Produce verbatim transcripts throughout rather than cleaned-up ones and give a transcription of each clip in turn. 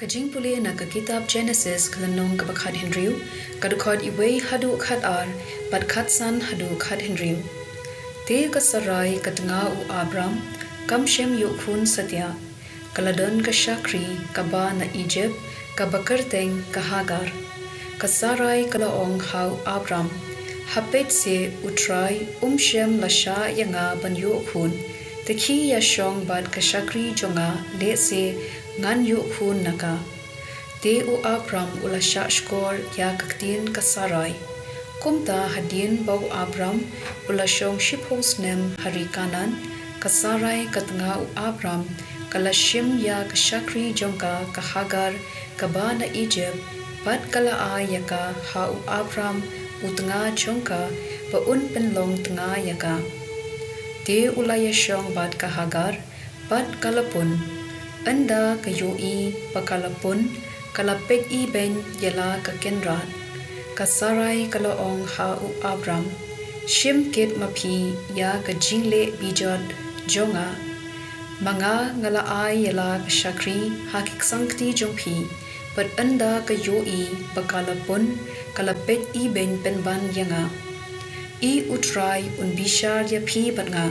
Ka jingpule na ka kitab Genesis ka lynnong kaba khathynriew, ka dkhot iwei haduh khatar, bad khatsan haduh khathynriew. Te ka Sarai ka tnga u Abram, kam shym ïoh khun satia. Ka la don ka shakri kaba na Egypt, kaba kyrteng ka Hagar. Ka Sarai ka la ong ha u Abram, ha peit se U Trai um shym la shah ïa nga ban ïoh khun. Te khie ïa shong bad ka shakri jong nga, lehse ngan ïoh khun na ka. Te u Abram u la shah shkor ïa ka ktien ka Sarai. Kumta hadien ba u Abram u la shong shiphew snem ha ri Kanaan, ka Sarai ka tnga u Abram ka la shim ïa ka shakri jong ka ka Hagar kaba na Egypt, bad ka la ai ïa ka ha u Abram u tnga jong ka ba un pynlong tnga ïa ka. Te u la ïa shong bad ka Hagar, bad ka la pun. Ynda ka ïohi ba ka la pun, ka la peit ibeiñ ïa la ka kynrad. Ka Sarai ka la ong ha u Abram, shim kit ma phi ïa ka jingleh bijot jong nga. Ma nga nga la ai ïa la ka shakri ha ki ksangkti jong phi, bad ynda ka ïohi ba ka la pun, ka la peit ibeiñ pynban ïa nga. I U Trai un bishar ïa phi bad nga.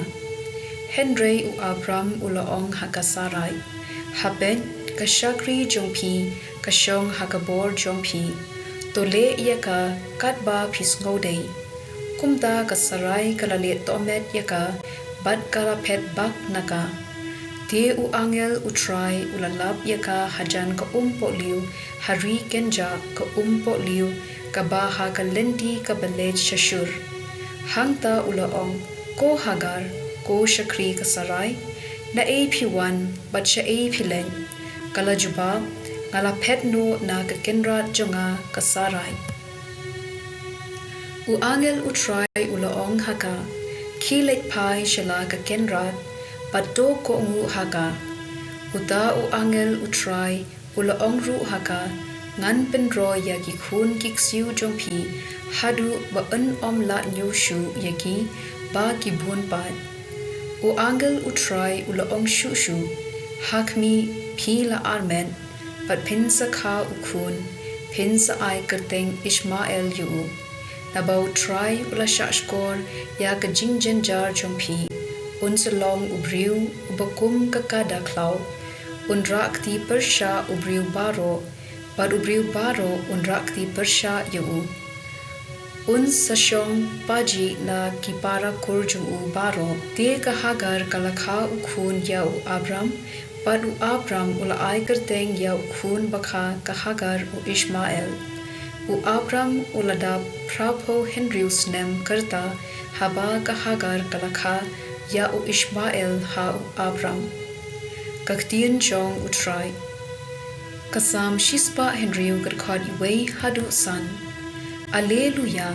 Hynrei u Abram u la ong ha ka Sarai, ha peit ka shakri jong phi ka shong ha ka bor jong phi. To leh ïa ka katba phi sngew dei. Kumta ka Sarai ka la leh tohmet ïa ka, bad ka la phet bak na ka. Te u angel U Trai u la lap ïa ka hajan ka umpohliew, ha ri kynjah ka umpohliew, kaba ha ka lynti kaba leit sha Shur. Hangta u la ong, ko Hagar, ko shakri ka Sarai, naei phi wan, bad shaei phi leit? Ka la jubab, nga la phet noh na ka kynrad jong nga ka Sarai. U angel U Trai u la ong ha ka, khie leit phai sha la ka kynrad, bad to kohnguh ha ka. Uta u angel U Trai u la ong ruh ha ka, ngan pynroi ïa ki khun ki ksiew jong phi, haduh ba yn ym lah ñiew shuh ïa ki, ba ki bun pat. U angel U Trai u la ong shuh shuh, ha khmih, phi la armet, bad phin sa kha u khun, phin sa ai kyrteng Ishmael ïa u. Naba U Trai u la shah shkor ïa ka jingjynjar jong phi. Un sa long u briew uba kum ka kada khlaw. Un rah kti pyrshah u briew baroh, bad u briew baroh un rah kti pyrshah ïa u. Un sa shong pajih na ki para kur jong u baroh. Te ka Hagar ka la kha u khun ïa u Abram, bad u Abram u la ai kyrteng ïa u khun bakha ka Hagar u Ishmael. U Abram u la dap phraphew hynriew snem kyrta haba ka Hagar ka la kha ïa u Ishmael ha u Abram. Ka ktien jong U Trai. Ka Salm shispah hynriew, ka dkhot iwei haduh san. Alleluia.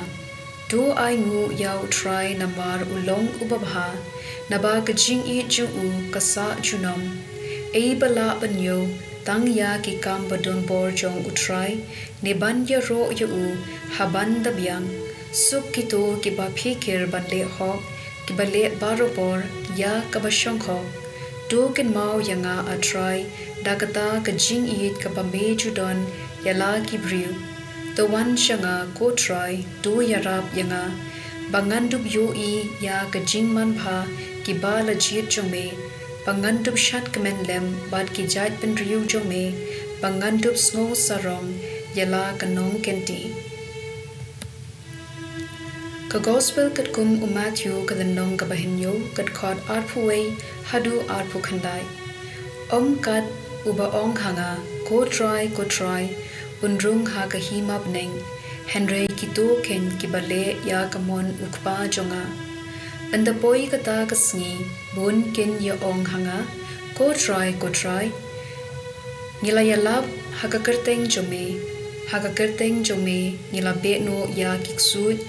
To ainguh ïa U Trai namar u long uba bha, naba ka jingïeit jong u ka sah junom. Ei ba lah ban ñiew tang ïa ki kam ba donbor jong U Trai, ne ban ïaroh ïa u ha ban da biang. Suk kito kiba phikir ban leh hok, kiba leh barabor ïa kaba shong hok. To kynmaw ïa nga, A Trai, da kata ka jingïeit kaba me ju don ïa la ki briew. To wan sha nga, ko Trai, to ïarap ïa nga, ba ngan dup ïohi ïa ka jingmanbha kiba la jied jong me, ba ngan dup shad kmen lem bad ki jaitbynriew jong me, ba ngan dup sngew sarong ïa la ka nongkynti. Ka Gospel katkum u Matthew, ka lynnong kaba hynñiew, ka dkhot arphew wei haduh arphew khyndai. Ym kat uba ong ha nga, Ko Trai, ko Trai, un rung ha ka hima bneng, hynrei kito kein kiba leh ïa ka mon U Kpa jong nga. Ynda poi kata ka sngi, bun kin ïa ong ha nga, Ko Trai, ko Trai, ngi la ïalap ha ka kyrteng jong me, ha ka kyrteng jong me ngi la beh noh ïa ki ksuid,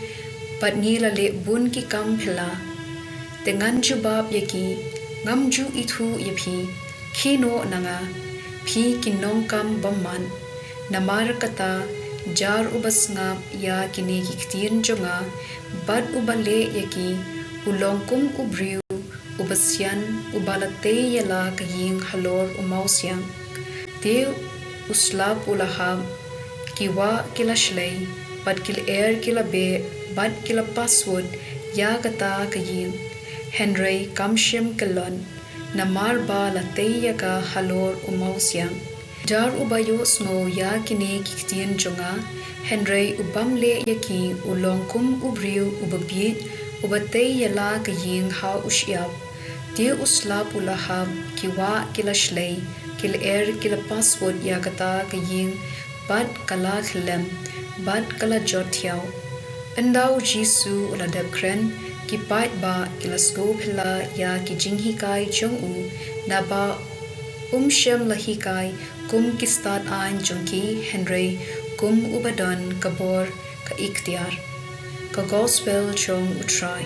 bad ngi la leh bun ki kam phylla. Te ngan jubab ïa ki, ngam ju ithuh ïa phi, khie noh na nga, phi ki nongkam bymman. Namar kata, jar uba sngap ïa kine ki ktien jong nga, bad uba leh ïa ki, u long kum u briew uba sian, uba la tei ïa la ka ïing halor u mawsiang. Te U slap u la hap, ki wah ki la shlei, bad ki lyer ki la beh, bad ki la paswut ïa kata ka ïing; hynrei kam shym kyllon, namar ba la tei ïa ka halor u mawsiang. Dar uba ïohsngew ïa kine ki ktien jong nga, hynrei u bym leh ïa ki, u long kum u briew u babieit, uba tei ïa la ka ïing ha u shyiap. Te u slap u la hap, ki wah ki la shlei, ki lyer ki la paswut ïa kata ka ïing, bad ka la khyllem, bad ka la jot thiaw. Ynda u Jisu u la dep kren, ki paidbah ki la sngewphylla ïa ki jinghikai jong u, naba um shym la hikai kum ki stad-aiñ jong ki, hynrei kum uba don ka bor ka iktiar. Ka Gospel jong U Trai.